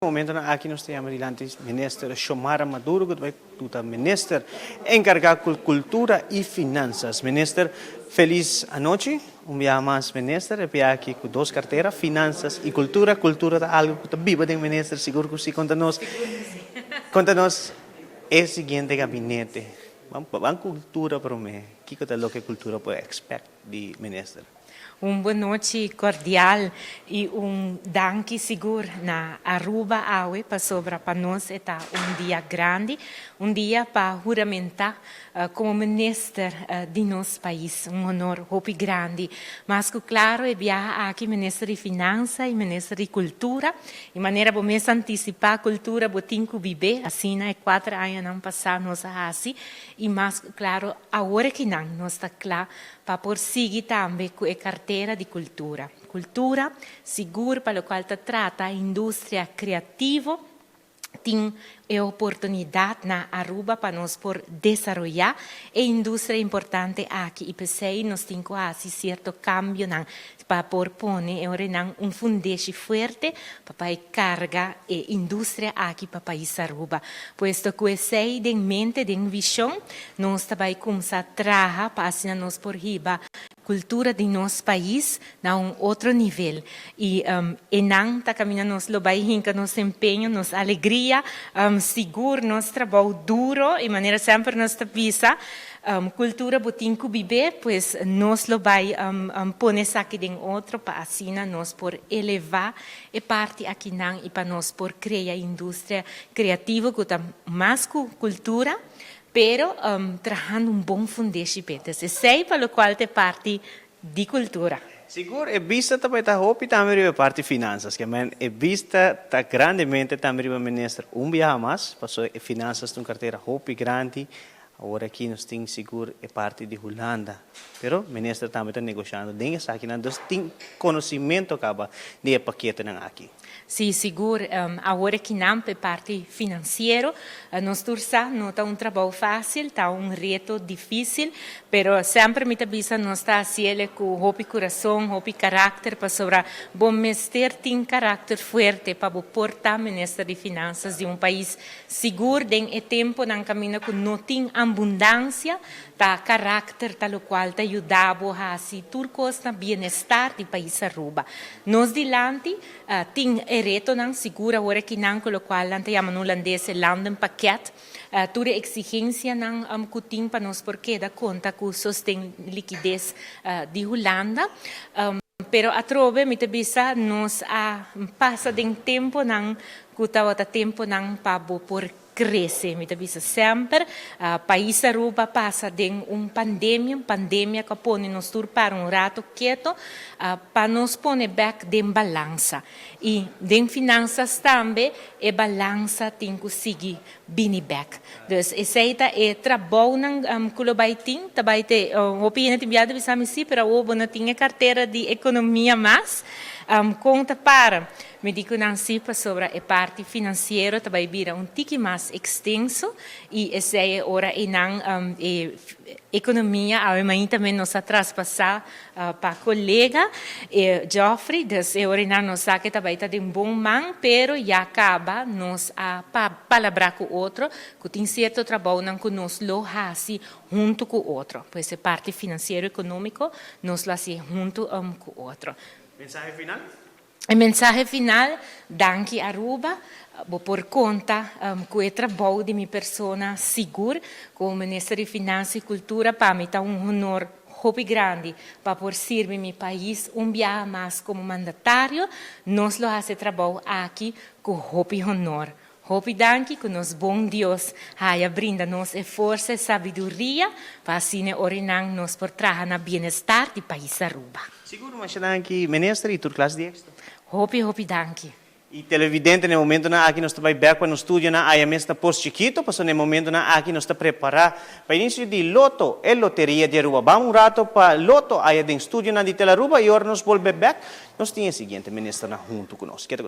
Momentonan aki nos ta yama dilanti Minister Xiomara Maduro cu ta bay tuta Minister encarga cu Cultura y Finanzas. Minister, feliz anochi. Un biaha mas Minister, e bia aki cu dos cartera, Finanzas y Cultura. Cultura ta algo cu ta biba den Minister, sigur cu si. Conta nos, conta nos e siguiente gabinete. Ban, ban Cultura prome. Kico ta loke Cultura por expect di Minister? Un bon nochi cordial y un danki sigur na Aruba awe pasobra pa nos ta un dia grandi, un dia pa huramenta como minister di nos pais, un honor hopi grandi. Mas cu claro e biaha aki minister di Finansa y minister di Cultura, y manera bo mes anticipa, cultura bo tin cu biba, asina e 4 añanan pasa nos a haci, y mas claro awor cu nan nos ta cla pa por sigui tambe cu e cartera di cultura. Cultura, sigur, pa loke ta trata industria creativo, tin e oportunidad na Aruba pa nos por desaroya e industria importante aki y p'esey nos tin cu haci cierto cambionan pa por pone un fundeshi fuerte pa carga e industria aki pa pais Aruba. Puesto cu esey den mente, den vision, nos tambe cuminsa traha pa asina nos por hiba cultura di nos pais na un otro nivel. Y einan ta caminda nos lo bay hinca nos empeño, nos alegria, sigur nos trabou duro y manera semper nos ta bisa, cultura bo tin cu biba, pues nos lo bay pone esaki den otro pa asina nos por eleva e parti akinan y pa nos por crea industria creativo cu ta mas cu cultura, pero trahando un bon fundeshi. Esey pa loke ta parti di cultura. Sigur, e bista tambe ta hopi tambe riba parti finanzas, kiermen e bista ta grandemente tambe riba minister un biaha mas, paso e finanzas ta un cartera hopi grandi, awor aki nos tin sigur e parti di Hulanda. Pero minister tambe ta negociando den esaki nan, dus tin conocimento caba di e paketenan aki. Si, sigur. Awor aki nan e parti financiero, nos tur sa, no ta un trabou facil, ta un reto dificil, pero semper mi ta bisa nos ta haci'e cu hopi curason, hopi caracter, pasobra bo mester tin caracter fuerte pa por ta minister di finanzas di un pais, sigur den e temponan caminda cu no tin abundancia, ta caracter ta loke ta yuda bo haci tur cos na bienestar di pais Aruba. Nos dilanti tin e retonan sigur awor akinan cu loke nan ta yama na Hulandes landenpakket, tur exigencianan cu tin pa nos por keda conta cu sosten likides di Hulanda. Pero atrobe mi ta bisa nos a pasa den temponan cu tabata temponan pa bo por crece. Mi ta bisa semper, pais Aruba pasa den un pandemia, un pandemia cu a pone nos tur para un rato keto, pa nos pone back den balansa. Y den finanzas tambe, e balansa tin cu sigui bini back. Dus esey ta e trabounan cu lo bay tin, ta bay te, hopi hende tin biaha bisa mi si, pero awo no tin cartera di economia mas, conta para. Mi di cu nan si pasobra e parti financiero tambe bira un tiki mas extenso y esey ora einan e economia awe mainta tambe nos a traspasa pa colega Geoffrey, dus e ora einan nos sa cu tambe ta den bon man, pero ya caba nos a pa palabra cu otro, cu tin cierto trabounan cu nos lo haci hunto cu otro. Pues e parti financiero economico nos lo haci hunto cu otro. Mensahe final? E mensahe final, danki Aruba, bo por conta cu e trabou di mi persona sigur, como Minister di Finansa y Cultura, pa mi ta un honor hopi grandi pa por sirbi mi pais un biaha mas como mandatario, nos lo haci e trabou aki cu hopi honor. Hopi danki, cu nos bon Dios haya brinda nos e forsa y sabiduria pa asina ora einan nos por traha na bienestar di pais Aruba. Sigur, masha danki, minister, y tur clase di exito. Hopi, hopi danki. Y televidente, na e momentonan aki nos ta bay back pa nos studionan aya mes na Pos Chiquito, paso na e momentonan aki nos ta prepara pa inicio di Lotto, e loteria di Aruba. Ban un rato pa Lotto aya den studionan di Telearuba y ora nos bolbe back, nos tin e siguiente ministernan hunto cu nos. Keda cu nos.